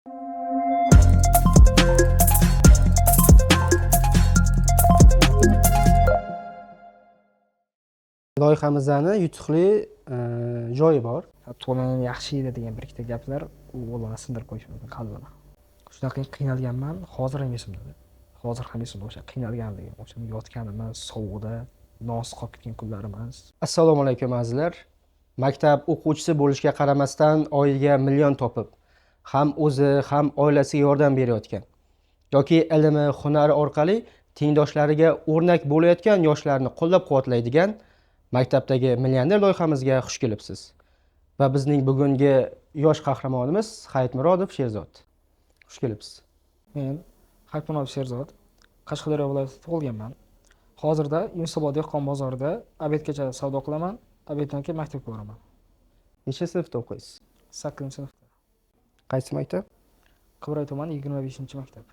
Loyihamizni yutuqli joyi bor. To'lanib yaxshi edi degan bir ikkita gaplar u o'g'lini sindirib qo'yishi mumkin qalbini. Shunaqa qiynalganman, hozir ham esimda. Hozir ham esimda o'sha qiynalganligim, o'sha yotganimiz, sovuqda nonsiz qolib ketgan kunlarimiz. Assalomu alaykum azizlar. Maktab o'quvchisi bo'lishga qaramasdan oyiga million topib, ham o'zi ham oilasiga yordam berayotgan yoki ilmi, hunari orqali tengdoshlariga o'rnak bo'layotgan yoshlarni qo'llab-quvvatlaydigan maktabdagi millioner loyihamizga xush kelibsiz. Va bizning bugungi yosh qahramonimiz Hayitmurodov Sherzod. Xush kelibsiz. Men Hayitmurodov Sherzod, Qashqadaryo viloyatida tug'ilganman. Hozirda Yunusobod dehqon bozorida obedgacha savdo qilaman, obeddan keyin maktabga boraman. Necha sinfda o'qiysiz? 8-sinfda. Qaysi maktab? Qibray tumani 25-maktab.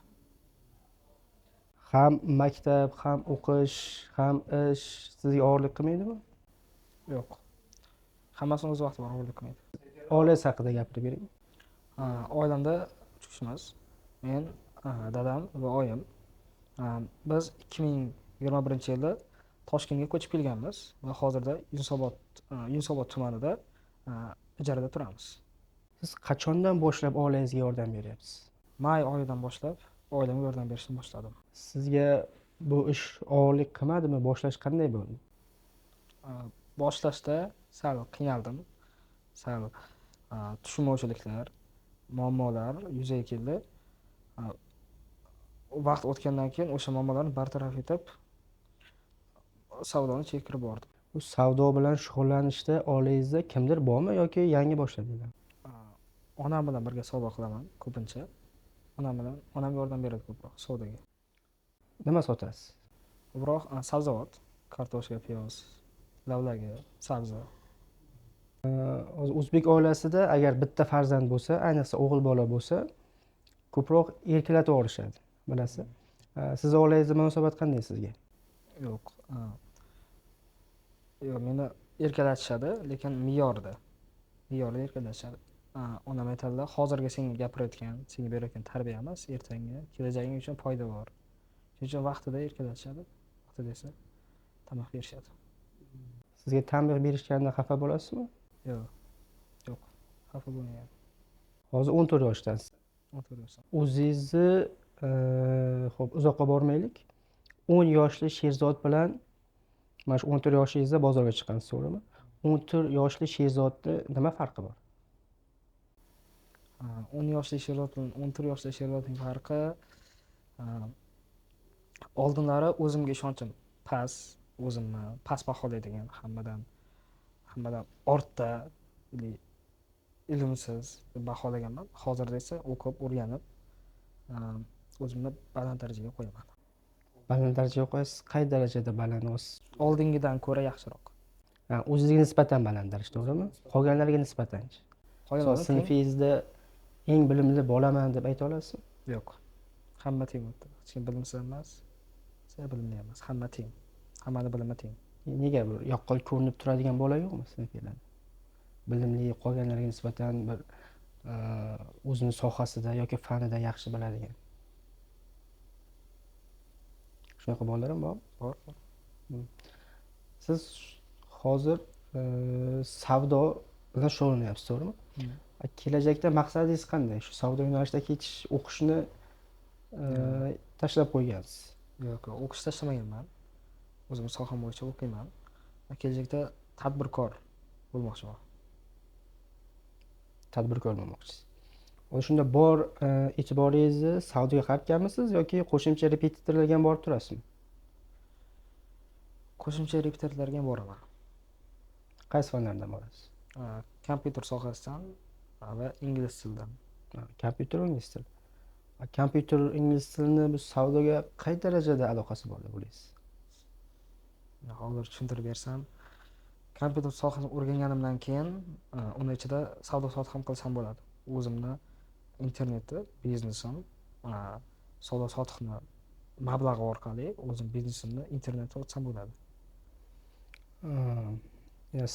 Ham maktab, ham o'qish, ham ish sizga og'irlik qilmaydimi? Yo'q. Hammasini o'z vaqti bor, og'irlik qilmaydi. Oilangiz haqida gapirib bering. Oilamda 3 kishimiz. Men, dadam va oyim. Biz 2021-yilda Toshkentga ko'chib kelganmiz va hozirda Yunusobod tumanida ijarada turamiz. Siz qachondan boshlab oilangizga yordam beryapsiz? May oyidan boshlab oilamga yordam berishni boshladim. Sizga bu ish og'irlik qilmadimi? Boshlash qanday bo'ldi? Boshlashda sal qiynaldim. Sal tushunmovchiliklar, muammolar yuzaga keldi. Vaqt o'tgandan keyin o'sha muammolarni bartaraf etib savdoni ichiga kirib bordim. Bu savdo bilan shug'ullanishda oilangizda kimdir bormi yoki yangi boshladingizmi? Onam bilan birga savdo qilaman ko'pincha. Onam yordam beradi ko'proq savdoga. Nima sotasiz? Ko'proq sabzavot, kartoshka, piyoz, lavlagi, sabzi. Hozir o'zbek oilasida agar bitta farzand bo'lsa, ayniqsa o'g'il bola bo'lsa, ko'proq erkalatib yuborishadi, bilasiz. Siz oilangizda munosabat qanday sizga? Yo'q. Yo'q, meni erkalatishadi, lekin me'yorda. Me'yorda erkalatishadi. Onam aytadilar, hozirgi senga gapirayotgan, senga berayotgan tarbiya emas, ertangi kelajaging uchun poydevor. Shuning uchun vaqtida erkalatishadi, vaqtida esa tanbeh berishadi. Sizga tanbeh berishganda xafa bo'lasizmi? Yo'q. Yo'q, xafa bo'lmayman. Hozir 14 yoshdasiz. 14 yoshdan. O'zingizni, xo'p, uzoqqa bormaylik. 10 yoshli Sherzod bilan mana shu 14 yoshingizda bozorga chiqqansiz, to'g'rimi? 14 yoshli Sherzodni nima farqi bor? 10 yoshli Sherzod bilan 14 yoshli Sherzodning farqi, oldinlari o'zimga ishonchim past, o'zimni past baholaydigan, hammadan ortda, ilmsiz deb baholaganman. Hozirda esa o'qib, o'rganib, o'zimni baland darajaga qo'yaman. Baland darajaga qo'yasiz? Qay darajada baland o'siz? Oldingidan ko'ra yaxshiroq. Ha, o'zingizga nisbatan baland daraja, to'g'rimi? Qolganlarga nisbatanchi? Qolganlarga Misol, sinfingizda eng bilimli bolaman deb ayta olasizmi? Yo'q. Hamma teng o'tdi. Hech kim bilimsiz emas, hech kim bilimli emas. Hamma teng. Hammani bilimi teng. Nega bir yaqqol ko'rinib turadigan bola yo'qmi sinfingizda? Bilimli, qolganlarga nisbatan bir o'zini sohasida yoki fanida yaxshi biladigan. Shunaqa bolalar ham bormi? Bor, bor. Siz hozir savdo bilan shug'ullanyapsiz, to'g'rimi? Kelajakda maqsadingiz qanday? Shu savdo yo'nalishida ketish, o'qishni tashlab qo'ygansiz. Yo'q, yo'q, o'qish tashlamaganman. O'zim soham bo'yicha o'qiyman. Kelajakda tadbirkor bo'lmoqchiman. Tadbirkor bo'lmoqchisiz. Shunda bor e'tiboringizni savdoga qaratganmisiz yoki qo'shimcha repetitorlarga ham borib turasizmi? Qo'shimcha repetitorlarga ham boraman. Qaysi fanlardan borasiz? Kompyuter sohasidan va ingliz tilidan. Kompyuter va ingliz tili. Kompyuter ingliz tilini bu savdoga qay darajada aloqasi bor deb o'ylaysiz? Hozir tushuntirib bersam, kompyuter sohasini o'rganganimdan keyin, uni ichida savdo sotiq ham qilsam bo'ladi. O'zimni internetda biznesim, savdo sotiqni mablag'i orqali o'zim biznesimni internetda ochsam bo'ladi.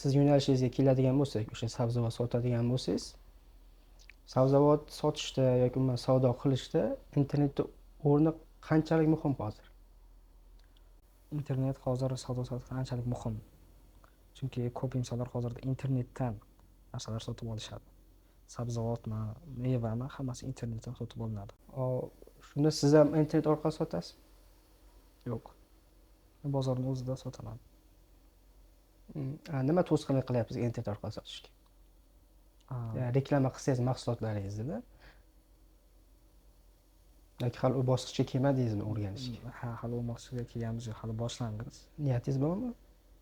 Siz yo'nalishingizga keladigan bo'lsak, o'sha sabzavot sotadigan bo'lsangiz, Sabzavot sotishda yoki umuman savdo qilishda internetda o'rni qanchalik muhim hozir? Internet hozir savdo sotiqda anchalik muhim. Chunki ko'p insonlar hozirda internetdan narsalar sotib olishadi. Sabzavotmi, mevami, hammasi internetdan sotib olinadi. Shunda siz ham internet orqali sotasizmi? Yo'q. Bozorning o'zida sotaman. Nima to'sqinlik qilyapsiz internet orqali sotishga? Reklama qilsangiz mahsulotlaringizni, yoki hali u bosqichga kelmadingizmi o'rganishga? Ha, hali u bosqichga kelganimiz yo'q, hali boshlang'ich. Niyatingiz bormi?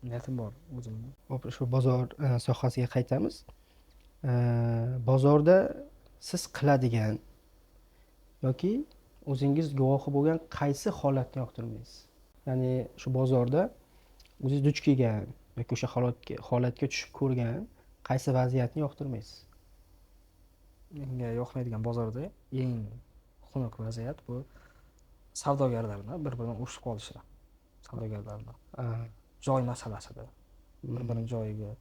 Niyatim bor o'zimni. Hop, shu bozor sohasiga qaytamiz. Bozorda siz qiladigan yoki o'zingiz guvohi bo'lgan qaysi holatni yoqtirmaysiz? Ya'ni shu bozorda o'zingiz duch kelgan yoki o'sha holatga tushib ko'rgan qaysi vaziyatni yoqtirmaysiz? Menga yoqmaydigan bozorda eng xunuk vaziyat bu savdogarlarni bir-birini urushib qolishi. Savdogarlarni joy masalasida bir-birini joyiga,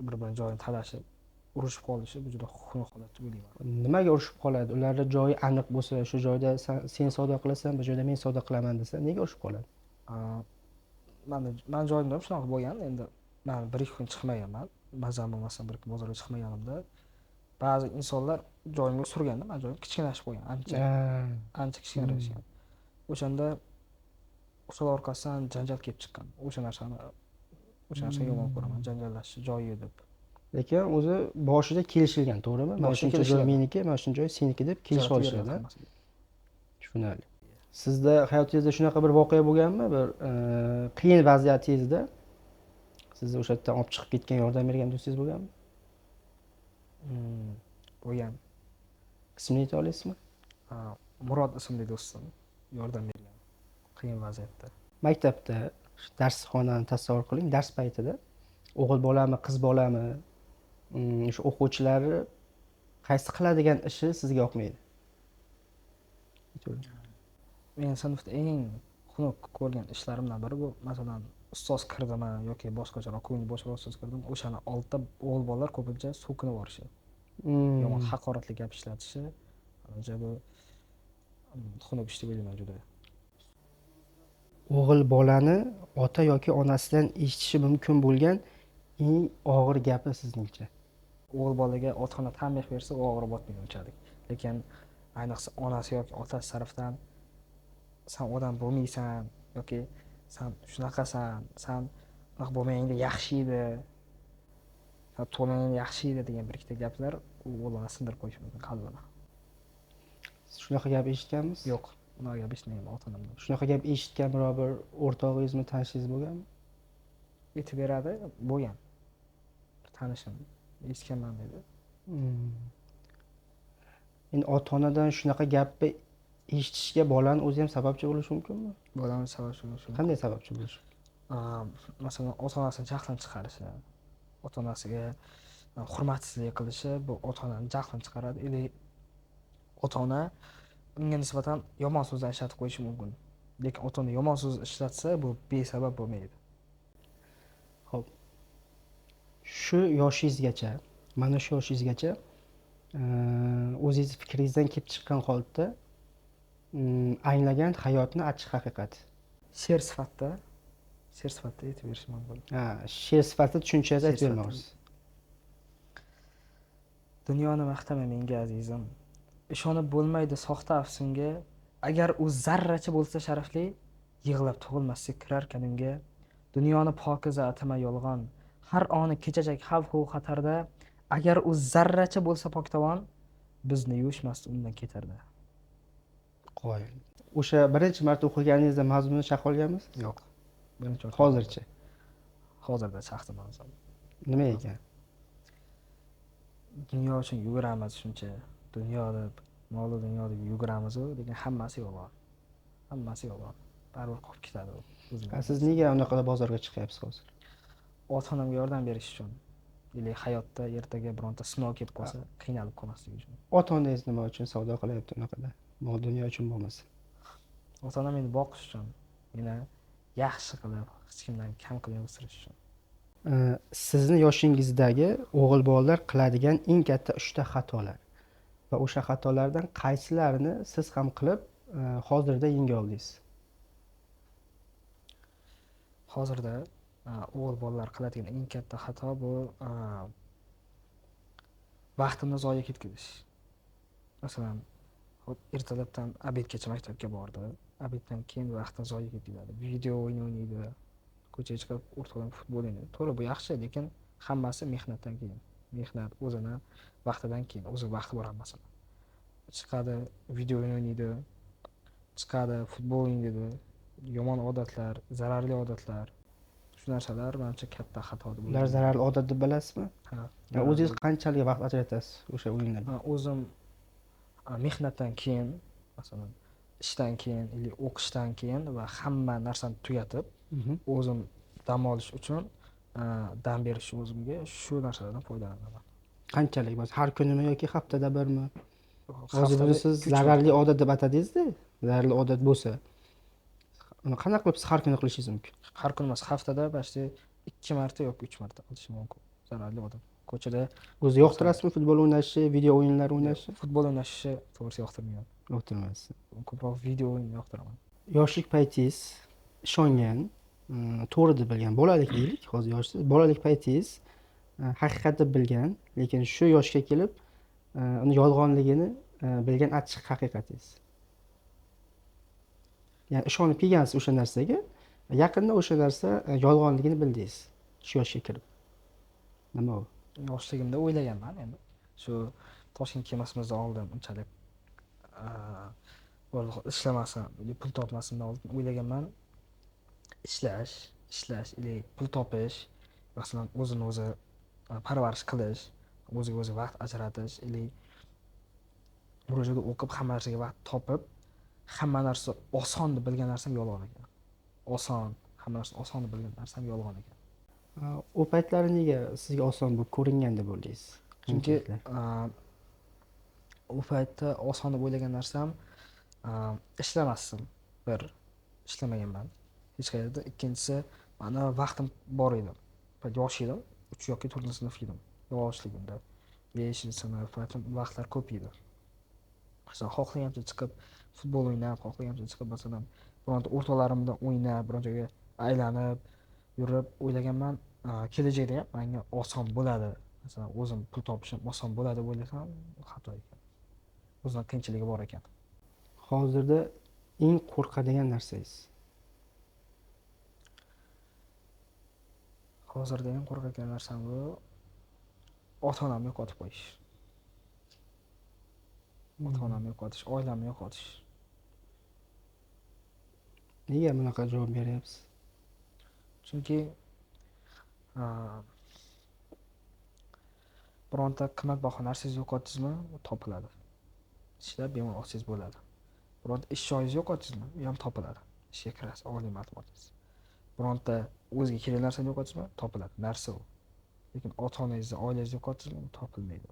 bir-birini joyini talashib urushib qolishi bu juda xunuk holat deb o'ylayman. Nimaga urushib qoladi? Ularni joyi aniq bo'lsa, shu joyda sen savdo qilasan, bu joyda men savdo qilaman desa, nega urushib qoladi? Mani joyimda ham shunaqa bo'lgan. Endi men 1-2 kun chiqmaganman. Mazam bo'lmasam 1-2 kun bozorga chiqmaganimda ba'zi insonlar joyimga surganda, mani joyim kichkinlashib qo'ygan, ancha kichkinalashgan. O'shanda o'shalar orqasidan janjal kelib chiqqan. O'sha narsani yomon ko'raman, janjallashish joyi deb. Lekin o'zi boshida kelishilgan, to'g'rimi? Mana shuncha joy meniki, mana shuncha joy seniki deb kelishib olishadi. Tushunarli. Sizda hayotingizda shunaqa bir voqea bo'lganmi? Bir qiyin vaziyatingizda sizni o'sha yerdan olib chiqib ketgan, yordam bergan do'stingiz bo'lganmi? Bo'lgan. Ismini ayta olasizmi? Murod ismli do'stim yordam bergan qiyin vaziyatda. Maktabda darsxonani tasavvur qiling, dars paytida o'g'il bolami, qiz bolami, o'sha o'quvchilari qaysi qiladigan ishi sizga yoqmaydi? Men sinfda eng xunuk ko'rgan ishlarimdan biri bu, masalan, ustoz kirdimi yoki boshqacharoq ko'ngli boshqa ustoz kirdimi, o'shani oldida o'g'il bolalar ko'pincha so'kinib yuborishi, yomon haqoratli gap ishlatishi, manimcha bu xunuk ish deb o'ylayman juda. O'g'il bolani ota yoki onasidan eshitishi mumkin bo'lgan eng og'ir gapi sizningcha? O'g'il bolaga ota-ona tanbeh bersa, u og'ir botmaydi unchalik. Lekin ayniqsa onasi yoki otasi tarafdan san odam bo'lmaysan yoki san shunaqasan, san unaqa bo'lmaganda yaxshi edi, san tug'ilmaganda yaxshi edi degan bir ikkita gaplar u o'g'ilni sindirib qo'yishi mumkin qalbini. Siz shunaqa gap eshitganmisiz? Yo'q, unaqa gap eshitmaganman ota-onamdan. Shunaqa gap eshitgan biror bir o'rtog'ingizmi, tanishingiz bo'lganmi? Aytib beradi, bo'lgan. Bir tanishim eshitganman dedi. Endi ota-onadan shunaqa gapni eshitishga bolani o'zi ham sababchi bo'lishi mumkinmi? Bolani sababchi bo'lishi mumkin. Qanday sababchi bo'lishi mumkin? Masalan, ota-onasini jahlini chiqarishi, ota-onasiga hurmatsizlik qilishi bu ota-onani jahlini chiqaradi. Ili ota-ona unga nisbatan yomon so'zlar ishlatib qo'yishi mumkin. Lekin ota-ona yomon so'z ishlatsa, bu besabab bo'lmaydi. Xo'p. Shu yoshingizgacha, mana shu yoshingizgacha o'zingiz fikringizdan kelib chiqqan holatda anglagan hayotni achchiq haqiqati. She'r sifatida aytib berish mumkin. Ha, she'r sifatida tushunchangizni aytib bermoqchisiz. Dunyoni maqtama menga azizim. Ishonib bo'lmaydi soxta afsunga. Agar u zarracha bo'lsa sharafli, yig'lab tug'ilmaslik kirarkan unga. Dunyoni pokiza atama yolg'on. Har oni kechajak xavf-u xatarda. Agar u zarracha bo'lsa poktovon, bizni yuvishmasdi undan ketardi. Qoyil. O'sha birinchi marta o'qiganingizda mazmunini chaqib olganmisiz? Yo'q. Birinchi marta. Hozircha? Hozirda chaqdim mazmun. Nima ekan? Dunyo uchun yuguramiz shuncha. Dunyo deb, mol dunyo deb yuguramiz-u, lekin hammasi yolg'on. Hammasi yolg'on. Baribir qolib ketadi u. Siz nega unaqa bozorga chiqyapsiz hozir? Ota-onamga yordam berish uchun. Ili hayotda ertaga bironta sinov kelib qolsa, qiynalib qolmaslik uchun. Ota-onangiz nima uchun savdo qilyapti unaqada? Mol dunyo uchun bo'lmasa. Ota-onam meni boqish uchun, meni yaxshi qilib, hech kimdan kam qilmay o'stirish uchun. Sizni yoshingizdagi o'g'il bolalar qiladigan eng katta 3 ta xatolar. Va o'sha xatolardan qaysilarini siz ham qilib, hozirda yenga oldingiz? Hozirda o'g'il bolalar qiladigan eng katta xato bu vaqtini zoya ketkazish. Masalan, hop, ertalabdan обед gacha maktabga bordi, обед dan keyin vaqtini zoya ketkazadi, video o'yin o'ynaydi, ko'chaga chiqib o'rtoqlar bilan futbol o'ynaydi. To'g'ri, bu yaxshi, lekin hammasi mehnatdan keyin. Mehnat o'zini vaqtidan keyin, o'zi vaqti bor hammasini. Chiqadi, video o'yin o'ynaydi, chiqadi, futbol o'ynaydi. Yomon odatlar, zararli odatlar. Shu narsalar manimcha katta xato deb Ular o'ylayman. Zararli odat deb bilasizmi? Ha. O'zingiz qanchalik vaqt ajratasiz o'sha o'yinlarga? O'zim mehnatdan keyin, masalan, ishdan keyin или o'qishdan keyin va hamma narsani tugatib, o'zim dam olish uchun, dam berish o'zimga shu narsalardan foydalanaman. Qanchalik? Masalan, har kunimi yoki haftada birmi? Hozir Haftada buni siz 2-3 zararli marta. Odat deb atadingizda. Zararli odat bo'lsa, uni qanaqa qilib siz har kuni qilishingiz mumkin? Har kun emas, haftada почти 2 marta yoki 3 marta qilishim mumkin. Zararli odat. Ko'chada. O'zi yoqtirasizmi futbol o'ynashni, video o'yinlar o'ynashni? Futbol o'ynashni to'g'risi yoqtirmayman. Yoqtirmaysiz. Ko'proq video o'yin yoqtiraman. Yoshlik paytingiz ishongan, to'g'ri deb bilgan, bolalik deylik, hozir yoshsiz, bolalik paytingiz haqiqat deb bilgan, lekin shu yoshga kelib uni yolg'onligini bilgan achchiq haqiqatingiz. Ya'ni ishonib kelgansiz o'sha narsaga, yaqinda o'sha narsa yolg'onligini bildingiz shu yoshga kirib. Nima u? Yoshligimda o'ylaganman endi. Shu Toshkentga kelmasimizdan oldin unchalik ishlamasam, pul topmasimdan oldin o'ylaganman. Ishlash, ishlash или pul topish, masalan, o'zini o'zi parvarish qilish, o'ziga o'zi vaqt ajratish или bir joyda o'qib hamma narsaga vaqt topib, hamma narsa oson deb bilgan narsam yolg'on ekan. Oson, hamma narsa oson deb bilgan narsam yolg'on ekan. U paytlari nega sizga oson bo'lib ko'ringan deb o'ylaysiz? Chunki u paytda oson deb o'ylagan narsam ishlamasdim. Bir, ishlamaganman hech qayerda. Ikkinchisi, mani vaqtim bor edi. Yosh edim, 3 yoki 4-sinf edim. Yoshligimda. 5-sinf paytim vaqtlar ko'p edi. Masalan, xohlaganimcha chiqib futbol o'ynab, xohlaganimcha chiqib, masalan, bironta o'rtoqlarim bilan o'ynab, biron joyga aylanib yurib o'ylaganman, kelajakda ham menga oson bo'ladi. Masalan, o'zim pul topishim oson bo'ladi deb o'ylasam, xato ekan. O'zini qiyinchiligi bor ekan. Hozirda eng qo'rqadigan narsangiz? Hozirda eng qo'rqadigan narsam bu ota-onamni yo'qotib qo'yish. Ota-onamni yo'qotish, oilamni yo'qotish. Nega bunaqa javob beryapsiz? Chunki bironta qimmatbaho narsangizni yo'qotdingizmi, u topiladi. Ishlab bemalol olsangiz bo'ladi. Bironta ish joyingizni yo'qotdingizmi, u ham topiladi. Ishga kirasiz, oliy ma'lumotingiz. Bironta o'ziga kerakli narsani yo'qotdingizmi, topiladi. Narsa u. Lekin ota-onangizni, oilangizni yo'qotdingizmi, u topilmaydi.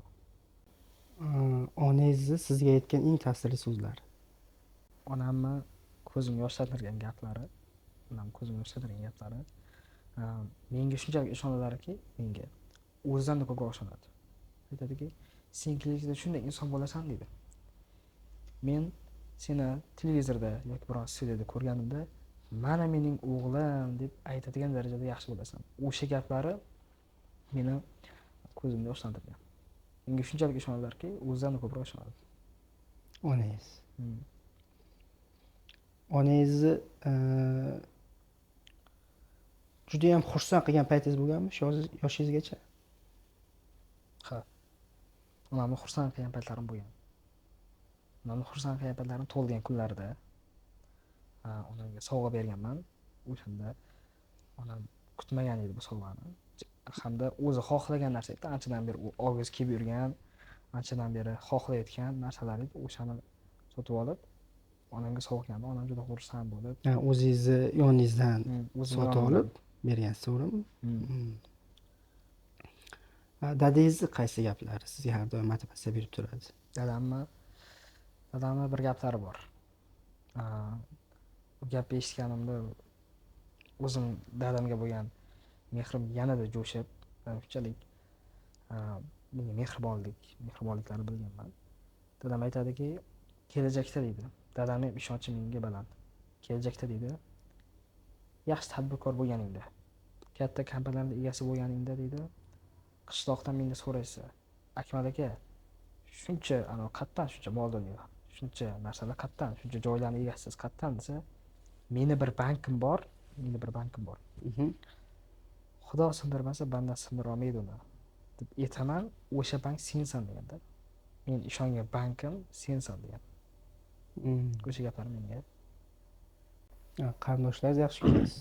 Onangizni sizga aytgan eng ta'sirli so'zlari? Onamni ko'zimni yoshlantirgan gaplari, onam ko'zimni yoshlantirgan gaplari, menga shunchalik ishonadilarki, menga o'zidan-da ko'proq ishonadi. Aytadiki, sen kelajakda shunday inson bo'lasan deydi. Men seni televizorda yoki biron studiyada ko'rganimda, mana mening o'g'lim deb aytadigan darajada yaxshi bo'lasan. O'sha gaplari meni ko'zimni yoshlantirgan. Menga shunchalik ishonadilarki, o'zidan-da ko'proq ishonadi. Onangiz. Onangizni juda ham xursand qilgan paytingiz bo'lganmi shu yoshingizgacha? Ha. Onamni xursand qilgan paytlarim bo'lgan. Onamni xursand qilgan paytlarim tug'ilgan kunlarida onamga sovg'a berganman. O'shanda onam kutmagan edi bu sovg'ani. Hamda o'zi xohlagan narsa edi. Anchadan beri u olg'isi kelib yurgan, anchadan beri xohlayotgan narsalar edi. O'shani sotib olib, onamga sovg'a qilgandim. Onam juda xursand bo'lib. O'zingizni yoningizdan O'zimni sotib yonimdan. Olib bergansiz, to'g'rimi? Dadangizni qaysi gaplari sizga har doim motivatsiya berib turadi? Dadamni bir gaplari bor. Bu gapni eshitganimda o'zim dadamga bo'lgan mehrim yanada jo'shib, shunchalik menga mehribonliklarini bilganman. Dadam aytadiki, kelajakda deydi, dadamni ham ishonchi menga baland. Kelajakda deydi, yaxshi tadbirkor bo'lganingda, katta kompaniyalarning egasi bo'lganingda deydi, qishloqdan menga so'raysa, Akmal aka, shuncha anavi qayerdan shuncha mol dunyo, shuncha narsalar qayerdan, shuncha joylarni egasisiz qayerdan desa, meni bir bankim bor, meni bir bankim bor. Xudo sindirmasa, banda sindira olmaydi uni deb aytaman, o'sha bank sensan deganda. Men ishongan bankim sensan degan. O'sha gaplar menga. Qarindoshlaringizni yaxshi ko'rasiz?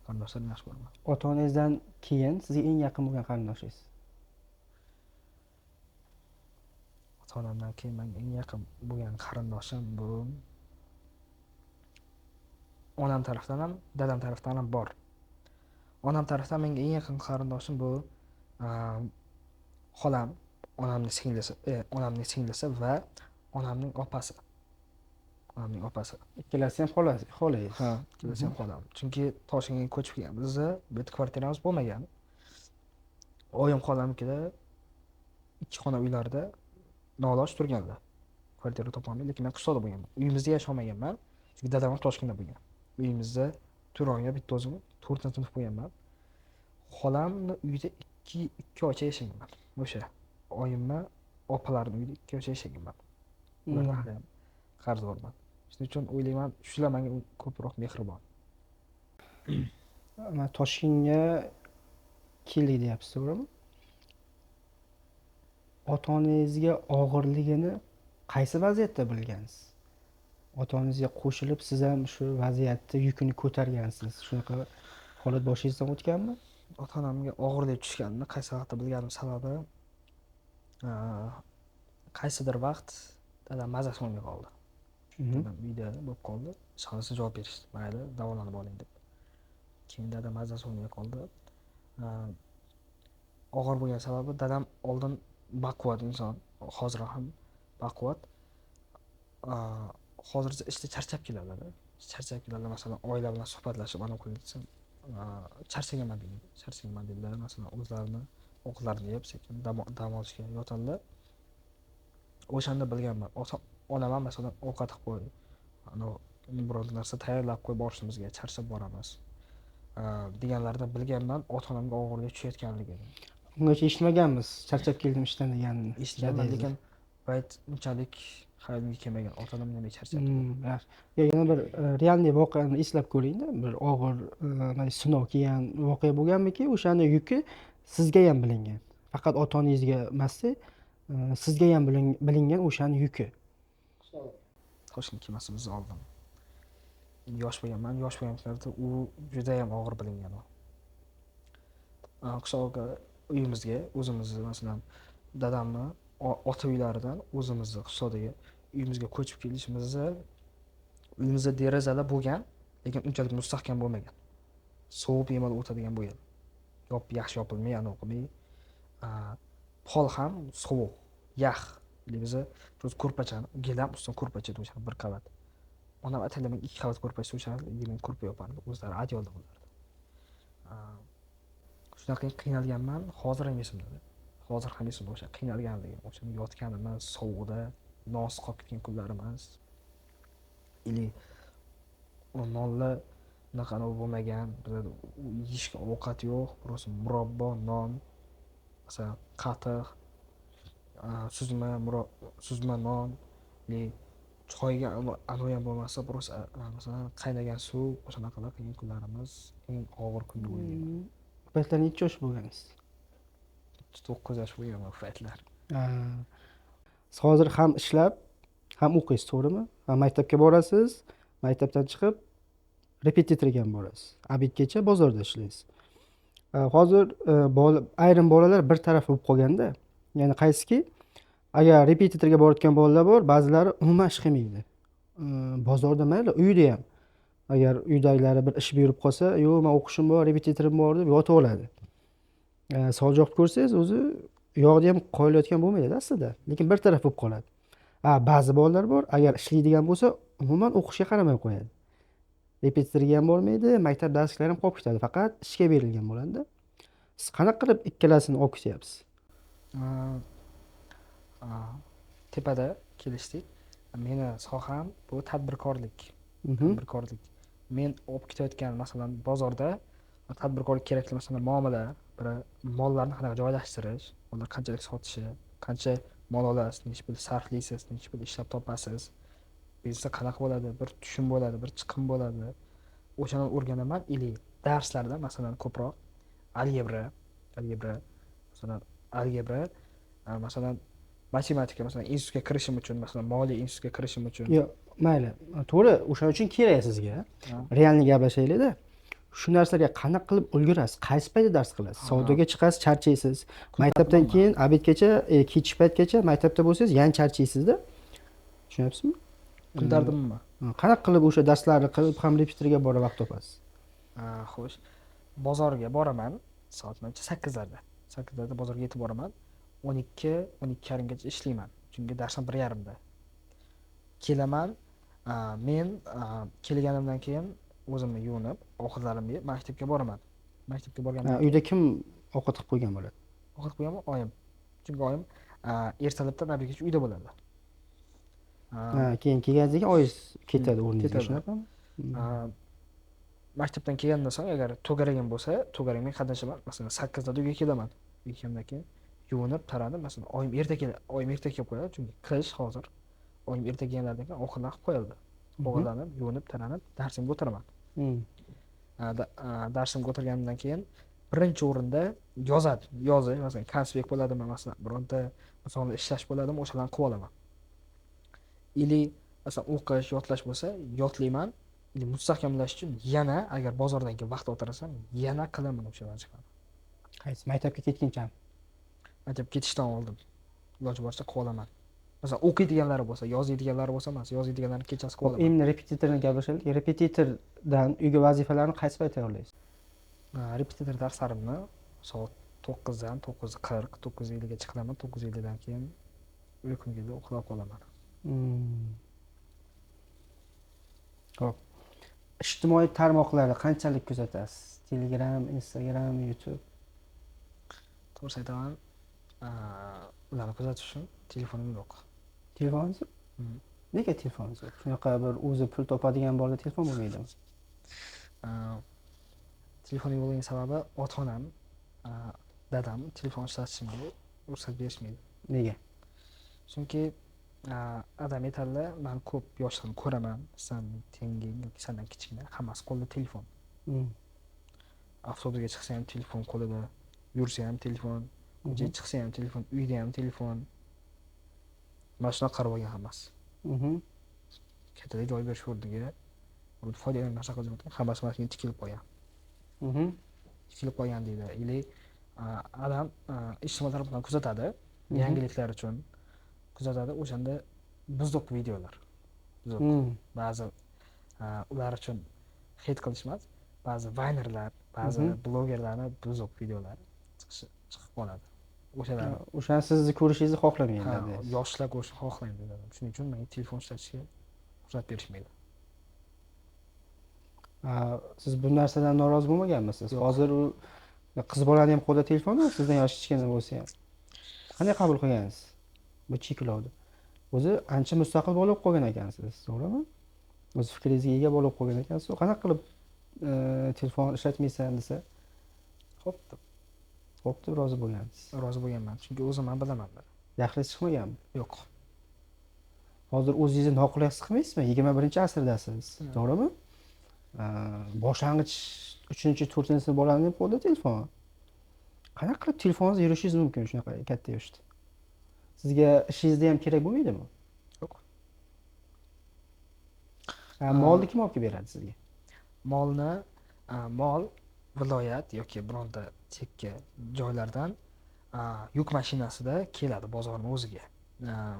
Qarindoshlarimni yaxshi ko'raman. Ota onangizdan keyin sizga eng yaqin bo'lgan qarindoshingiz? Ota onamdan keyin menga eng yaqin bo'lgan qarindoshim bu onam tarafdan ham, dadam tarafdan ham bor. Onam tarafdan menga eng yaqin qarindoshim bu xolam, onamning singlisi, onamning singlisi va onamning opasi. Onamning opasi. Ikkalasi ham xolangiz. Ha, ikkalasi ham xolam. Chunki Toshkentga ko'chib kelganmiz, bu yerda kvartiramiz bo'lmagan. Oyim xolamnikida ikki xona uylarida noloj turganlar. Kvartira topolmay, lekin men qishloqda bo'lganman. Uyimizda yashaolmaganman, chunki dadam ham Toshkentda bo'lgan. Uyimizda Turonga bitta o'zim 4-sinf bo'lganman. Xolamni uyida ikki oycha yashaganman. O'sha oyimni opalarini uyida 2 oycha yashaganman. Ulardan hali ham qarzdorman. Shuning uchun o'ylayman, shular menga ko'proq mehribon. Mana Toshkentga keldik deyapsiz, to'g'rimi? Ota-onangizga og'irligini qaysi vaziyatda bilgansiz? Ota-onangizga qo'shilib siz ham shu vaziyatda yukini ko'targansiz. Shunaqa holat boshingizdan o'tganmi? Ota-onamga og'irlik tushganini qaysi vaqtda bilganim sababi, qaysidir vaqt dadam mazasi bo'lmay qoldi. Dadam uyda bo'lib qoldi. Ishxonasida javob berishdi. Mayli, davolanib oling deb. Keyin dadam mazasi bo'lmay qoldi. Og'ir bo'lgan sababi dadam oldin baquvvat inson, hozir ham baquvvat. Hozircha ishda charchab keladilar. Charchab keladilar, masalan, oila bilan suhbatlashib, ana qilib desam, charchaganman deydi. Charchaganman deydilar, masalan, o'zlarini ovqatlarini yeb, sekin dam olishga yotadilar. O'shanda bilganman. Onam ham masalan ovqat qilib qo'y, ana biror narsa tayyorlab qo'yib borishimizga charchab boramiz. Deganlarida bilganman, ota-onamga og'irlik tushayotganligini. Ungacha eshitmaganmiz, charchab keldim ishdan deganini. Eshitganman, lekin payt unchalik hayolimga kelmagan. Ota-onam nimaga charchab keldi? Yaxshi. Yana bir realniy voqeani eslab ko'ringda, bir og'ir mana sinov kelgan voqea bo'lganmiki, o'shani yuki sizga ham bilingan. Faqat ota-onangizga emas-da, sizga ham bilingan o'shani yuki. Toshkent kelmasimizdan oldin yosh bo'lganman, yosh bo'lgan paytlarda u juda ham og'ir bilingan u. Qishloqqa uyimizga, o'zimizni masalan dadamni ota uylaridan o'zimizni qishloqdagi uyimizga ko'chib kelishimizda uyimizda derazalar bo'lgan, lekin unchalik mustahkam bo'lmagan. Sovuq bemalol o'tadigan bo'lgan. Yaxshi yopilmay, anavi qilmay, pol ham sovuq, yax. Biza biz ko'rpachani, gilam ustidan ko'rpacha to'shardi bir qavat. Onam ataylab menga 2 qavat ko'rpacha to'shardi, gilam ko'rpa yopardi, o'zlari adyolda bo'lardi. Shunaqa qiynalganman, hozir ham esimda. Hozir ham esimda o'sha qiynalganligim, o'sha yotganimiz, sovuqda nonsiz qolib ketgan kunlarimiz. Ili nonlar unaqa anavi bo'lmagan, bizada yeyishga ovqat yo'q, просто murabbo, non, masalan, qatiq, suzma non, ili choyga anavi ham bo'lmasa, просто masalan, qaynagan suv, o'shanaqalar qilgan kunlarimiz eng og'ir kun deb o'ylayman. Bu paytlar necha yosh bo'lgansiz? 9 yosh bo'lganman bu paytlar. Siz hozir ham ishlab, ham o'qiysiz, to'g'rimi? Ha, maktabga borasiz, maktabdan chiqib repetitorga ham borasiz. Obedgacha bozorda ishlaysiz. Hozir ayrim bolalar bir taraf bo'lib qolganda, ya'ni qaysiki, agar repetitorga borayotgan bolalar bor, ba'zilari umuman ish qilmaydi. Bozorda mayli, uyda ham. Agar uydagilari bir ish buyurib qolsa, yo'q, men o'qishim bor, repetitorim bor deb yotib oladi. Savol javob ko'rsangiz, o'zi yo'qda ham qoyilayotgan bo'lmaydi aslida, lekin bir taraf bo'lib qoladi. Ba'zi bolalar bor, agar ishlaydigan bo'lsa, umuman o'qishga qaramay qo'yadi. Repetitorga ham bormaydi, maktab darsliklari ham qolib ketadi, faqat ishga berilgan bo'ladi. Siz qanaqa qilib ikkalasini olib ketyapsiz? Tepada Kelishdik. Meni soham bu tadbirkorlik. Tadbirkorlik. Men olib ketayotgan, masalan, bozorda tadbirkorlik kerakli, masalan, muomala, bir mollarni qanaqa joylashtirish, mollar qanchalik sotishi, qancha mol olasiz, necha pul sarflaysiz, necha pul ishlab topasiz, biznesda qanaqa bo'ladi, bir tushum bo'ladi, bir chiqim bo'ladi. O'shani o'rganaman. Или darslarda, masalan, ko'proq algebra, masalan, algebra, masalan, matematika, masalan, institutga kirishim uchun, masalan, moliya institutga kirishim uchun. Yo'q, mayli, to'g'ri, o'shaning uchun kerak sizga. Реальный gaplashaylik-da. Shu narsalarga qanaqa qilib ulgurasiz? Qaysi paytda dars qilasiz? Savdoga chiqasiz, charchaysiz. Maktabdan keyin обед gacha, kechki paytgacha maktabda bo'lsangiz, yana charchaysizda. Tushunyapsizmi? Kun tartibimi? Qanaqa qilib o'sha darslarni qilib ham repetitorga borib vaqt topasiz? Xo'sh, bozorga boraman soat manimcha 8larda. 8larda bozorga yetib boraman. 12, 12:30gacha ishlayman. Chunki darsim 1:30da. Kelaman, men kelganimdan keyin o'zimni yuvinib, ovqatlarimni yeb maktabga boraman. Maktabga borgandan Uyda kim ovqat qilib qo'ygan bo'ladi? Ovqat qo'yaman oyim. Chunki oyim ertalabdan обед gacha uyda bo'ladi. Keyin kelganingizdan keyin oyingiz ketadi o'rningizga, shunaqami? Maktabdan kelgandan so'ng agar to'garagim bo'lsa, to'garagimga qatnashaman. Masalan, 8larda uyga kelaman. Uyga kelgandan keyin yuvinib, taranib, masalan, oyim erta keladi, oyim erta kelib qo'yadi, chunki qish hozir. Oyim erta kelganlaridan keyin ovqatlar qilib qo'yadi. Ovqatlanib, yuvinib, taranib, darsimga o'tiraman. Darsimga o'tirganimdan keyin birinchi o'rinda yozadi. Yozish, masalan, konspekt bo'ladimi, masalan, bironta misolni ishlash bo'ladimi, o'shalarni qilib olaman. Или masalan, o'qish, yodlash bo'lsa, yodlayman. Или mustahkamlash uchun yana agar bozordan keyin vaqt o'tirasam, yana qilaman o'sha vazifani. Qaysi maktabga ketgunchami? Maktabga ketishdan oldin iloji boricha qilib olaman. Masalan, o'qiydiganlari bo'lsa, yozadiganlari bo'lsa emas, yozadiganlarini kechasi qilib olaman. Endi repetitorni gaplashaylik. Repetitordan uyga vazifalarni qaysi payt tayyorlaysiz? Repetitor darslarimni soat 9dan 9:40, 9:50gacha qilaman. 9:50dan keyin uyqum keldi, uxlab qolaman. Xo'p. Ijtimoiy tarmoqlarni qanchalik kuzatasiz? Telegram, Instagram, YouTube. To'g'risini aytaman, ularni kuzatish uchun telefonim yo'q. Telefoningiz yo'q? Nega telefoningiz yo'q? Shunaqa bir o'zi pul topadigan bolada telefon bo'lmaydimi? Telefonim yo'qligining sababi ota-onam, dadam telefon ishlatishimga ruxsat berishmaydi. Nega? Chunki adam aytadilar, men ko'p yoshlarni ko'raman, san tenging yoki sandan kichkina, hammasi qo'lida telefon. Avtobusga chiqsa ham telefon qo'lida, yursa ham telefon, ko'chaga chiqsa ham telefon, uyda ham telefon. Mana shunaqa qarab olgan hammasi. Kattaga joy berish o'rniga foydali narsa qilib, hammasi mana shunga tikilib qolgan. Tikilib qolgan deydi. Ili adam ijtimoiy tarmoqlarni kuzatadi, yangiliklar uchun kuzatadi. O'shanda buzuq videolar. Buzuq. Ba'zi ular uchun hate qilish emas, ba'zi vaynerlar, ba'zi blogerlarni buzuq videolari chiqib qoladi. O'shalar o'shani sizni ko'rishingizni xohlamaydi. Yoshlar ko'rishni xohlamaydi. Shuning uchun menga telefon ishlatishga ruxsat berishmaydi. Siz bu narsadan norozi bo'lmaganmisiz? Hozir u qiz bolani ham qo'lida telefon, sizdan yoshi kichkina bo'lsa ham. Qanday qabul qilgansiz bu cheklovni? O'zi ancha mustaqil bo'lib qolgan ekansiz, to'g'rimi? O'z fikringizga ega bo'lib qolgan ekansiz. Qanaqa qilib telefon ishlatmaysan desa, xo'p deb. Xo'p deb rozi bo'lgansiz. Rozi bo'lganman, chunki o'zim ham bilaman. Daxliz chiqmaganmi? Yo'q. Hozir o'zingizni noqulay his qilmaysizmi? 21-asrdasiz, to'g'rimi? Boshlang'ich 3-4 sinf bolaning qo'lida telefon. Qanaqa qilib telefonsiz yurishingiz mumkin shunaqa katta yoshda? Sizga ishingizda ham kerak bo'lmaydimi? Yo'q. Molni kim olib kelib beradi sizga? Molni, mol viloyat yoki bironta chekka joylardan yuk mashinasida keladi bozorni o'ziga.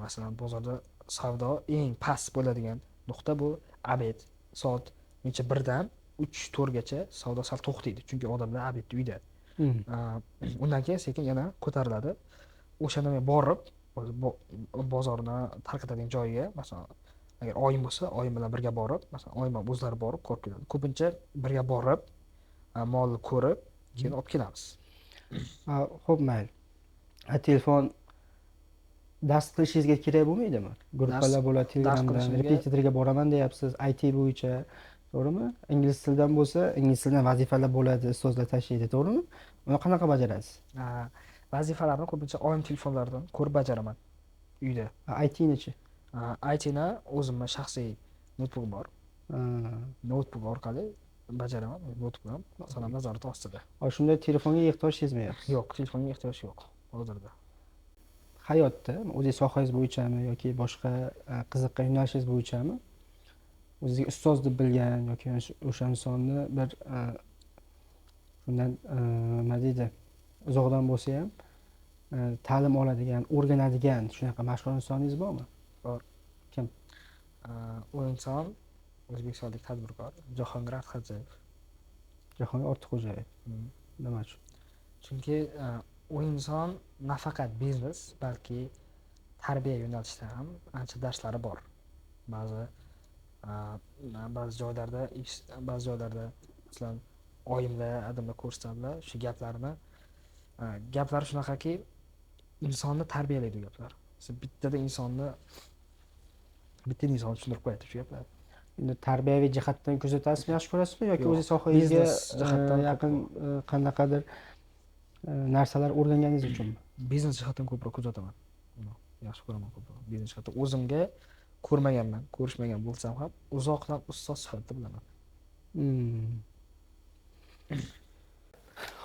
Masalan, bozorda savdo eng past bo'ladigan nuqta bu обед. Soat necha 1dan 3-4gacha savdo sal to'xtaydi, chunki odamlar обед da uyda. Undan keyin sekin yana ko'tariladi. O'shanda men borib bozorni tarqatadigan joyiga, masalan, agar oyim bo'lsa, oyim bilan birga borib, masalan, oyim ham o'zlari borib ko'rib keladi. Ko'pincha birga borib, molni ko'rib, keyin olib kelamiz. Xo'p, mayli. Telefon Dars qilishingizga kerak bo'lmaydimi? Gruppalar bo'ladi, Telegramda, repetitorga boraman deyapsiz, IT bo'yicha, to'g'rimi? Ingliz tilidan bo'lsa, ingliz tilidan vazifalar bo'ladi, ustozlar tashlaydi, to'g'rimi? Uni qanaqa bajarasiz? Vazifalarni ko'pincha oyim telefonlaridan ko'rib bajaraman uyda. IT-nichi? IT-ni o'zimni shaxsiy noutbukim bor. Noutbuk orqali bajaraman. Noutbuk ham masalan nazorati ostida. Shunda telefonga ehtiyoj sezmayapsiz? Yo'q, telefonga ehtiyoj yo'q hozirda. Hayotda o'zingiz sohangiz bo'yichami yoki boshqa qiziqqan yo'nalishingiz bo'yichami o'zingizga ustoz deb bilgan yoki o'sha insonni bir shundan nima deydi, uzoqdan bo'lsa ham ta'lim oladigan, o'rganadigan shunaqa mashhur insoningiz bormi? Bor. Kim? U inson o'zbekistonlik tadbirkor Jahongir Ortiqxo'jayev. Jahongir Ortiqxo'jayev. Nima uchun? Chunki u inson nafaqat biznes, balki tarbiya yo'nalishida ham ancha darslari bor. Ba'zi joylarda, masalan, oyimlar, adamlar ko'rsatadilar shu gaplarni. Gaplar shunaqaki, insonni tarbiyalaydi gaplar. Bittada insonni tushuntirib qo'yadi shu gaplar. Endi tarbiyaviy jihatdan kuzatasizmi, yaxshi ko'rasizmi yoki o'zi sohangizga jihatdan yaqin qanaqadir narsalar o'rganganingiz uchunmi? Biznes jihatdan ko'proq kuzataman. Yaxshi ko'raman ko'proq. Biznes jihatdan o'zimga ko'rmaganman, ko'rishmagan bo'lsam ham uzoqdan ustoz sifatida bilaman.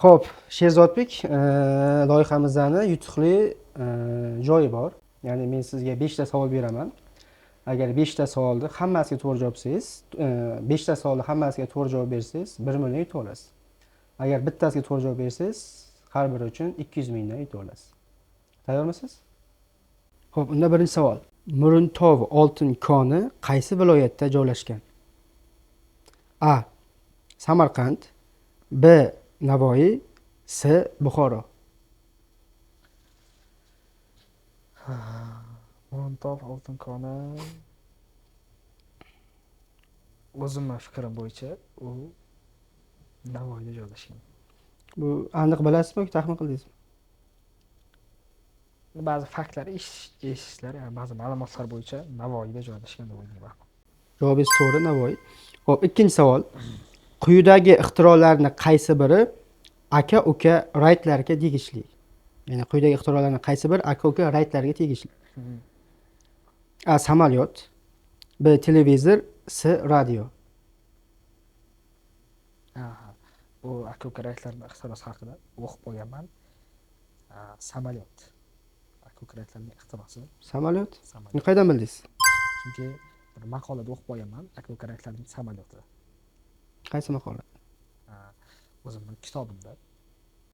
Xo'p, Sherzodbek, loyihamizni yutuqli joyi bor. Ya'ni men sizga 5 ta savol beraman. Agar 5 ta savolni hammasiga to'g'ri javob bersangiz, 5 ta savolni hammasiga to'g'ri javob bersangiz, 1 million yutib olasiz. Agar bittasiga to'g'ri javob bersangiz, har biri uchun 200 mingdan yutib olasiz. Tayyormisiz? Xo'p, unda birinchi savol. Muruntov oltin koni qaysi viloyatda joylashgan? A. Samarqand, B. Navoiy, C. Buxoro. Muruntov oltin koni o'zimning fikrim bo'yicha u Navoiyda joylashgan. Bu aniq bilasizmi yoki taxmin qildingizmi? Ba'zi faktlar, eshitishlar, ya'ni ba'zi ma'lumotlar bo'yicha Navoiyda joylashgan deb o'ylayman. Javobingiz to'g'ri, Navoiy. Xo'p, ikkinchi savol. Quyidagi ixtirolarning qaysi biri aka-uka Wrightlarga tegishli? Ya'ni quyidagi ixtirolarning qaysi biri aka-uka Wrightlarga tegishli? A. Samolyot, B. Televizor, C. Radio. Bu aka-uka Wrightlarning ixtirosi haqida o'qib qo'yganman. Samolyot. Aka-uka Wrightlarning ixtirosi. Samolyot? Uni qayerdan bildingiz? Chunki bir maqolada o'qib qo'yganman, aka-uka Wrightlarning samolyoti. Qaysi maqola? O'zimning kitobimda,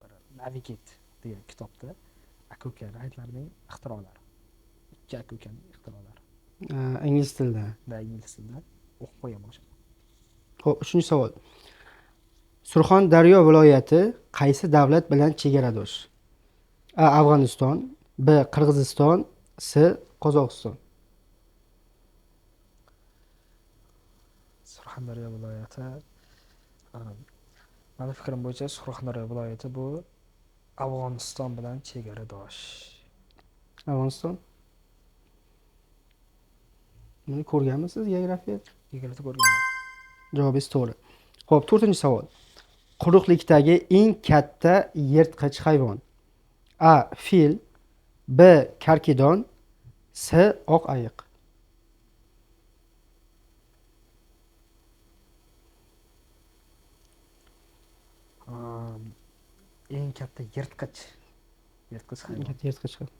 bir Navigate degan kitobda aka-uka Wrightlarning ixtirolari. Ikki aka-ukaning ixtirolari. Ingliz tilida. Da, ingliz tilida o'qib qo'yganman o'shani. Xo'p, uchinchi savol. Surxondaryo viloyati qaysi davlat bilan chegaradosh? A. Afg'oniston, B. Qirg'iziston, C. Qozog'iston. Surxondaryo viloyati, meni fikrim bo'yicha Surxondaryo viloyati bu Afg'oniston bilan chegaradosh. Afg'oniston? Buni ko'rganmisiz geografiya? Geografiya ko'rganman. Javobingiz to'g'ri. Xo'p, to'rtinchi savol. Quruqlikdagi eng katta yirtqich hayvon? A. Fil, B. Karkidon, C. Oq ayiq. Eng katta yirtqich hayvon. Eng katta yirtqich hayvon.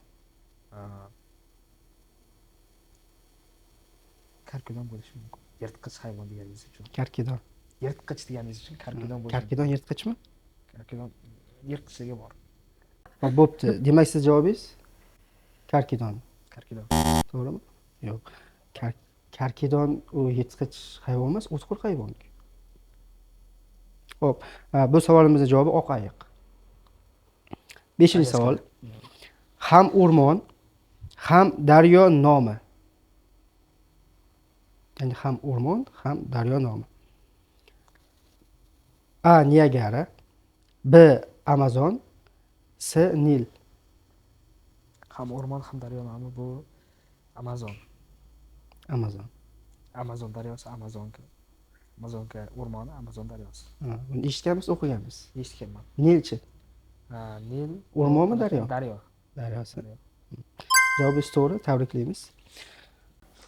Karkidon bo'lishi mumkin. Yirtqich hayvon deganingiz uchun. Karkidon. Yirtqich deganingiz uchun karkidon bo'lishi. Karkidon yirtqichmi? Karkidon yirtqichligi bor. Xo'p, bo'pti. Demak, siz javobingiz karkidon. Karkidon. To'g'rimi? Yo'q. Karkidon u yirtqich hayvon emas, o'txo'r hayvon. Xo'p, bu savolimizning javobi oq ayiq. 5-savol. Savol. Ham o'rmon, ham daryo nomi. Ya'ni ham o'rmon, ham daryo nomi. A. Niagara, B. Amazon, C. Nil. Ham o'rmon, ham daryo nomi bu Amazon. Amazon. Amazon daryosi, Amazonka. Amazonka o'rmoni, Amazon daryosi. Ha, buni eshitganmiz, o'qiganmiz? Eshitganman. Nilchi? Ha, Nil. O'rmonmi, daryo? Daryo. Daryosi. Daryo. Javobingiz to'g'ri, tabriklaymiz.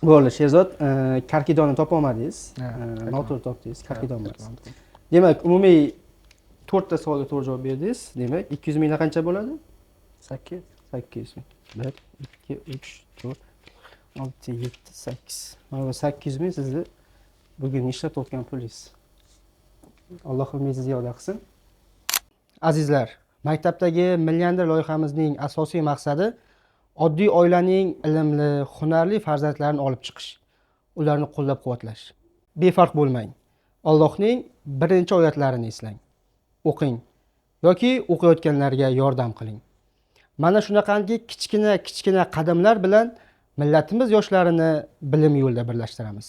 Bo'ldi, Sherzod, karkidonni topolmadingiz. Ha, Noto'g'ri topdingiz, karkidon emas. Karkidon. Demak, umumiy to'rtta savolga to'g'ri javob berdingiz. Demak, 200 mingdan qancha bo'ladi? 8. 800 ming. Bir, ikki, uch, to'rt, olti, yetti, sakkiz. Mana bu 800 ming sizni bugun ishlab topgan pulingiz. Alloh umingizni ziyoda qilsin. Azizlar, maktabdagi millioner loyihamizning asosiy maqsadi oddiy oilaning ilmli, hunarli farzandlarini olib chiqish, ularni qo'llab quvvatlash. Befarq bo'lmang. Allohning birinchi oyatlarini eslang, o'qing yoki o'qiyotganlarga yordam qiling. Mana shunaqangi kichkina kichkina qadamlar bilan millatimiz yoshlarini bilim yo'lida birlashtiramiz.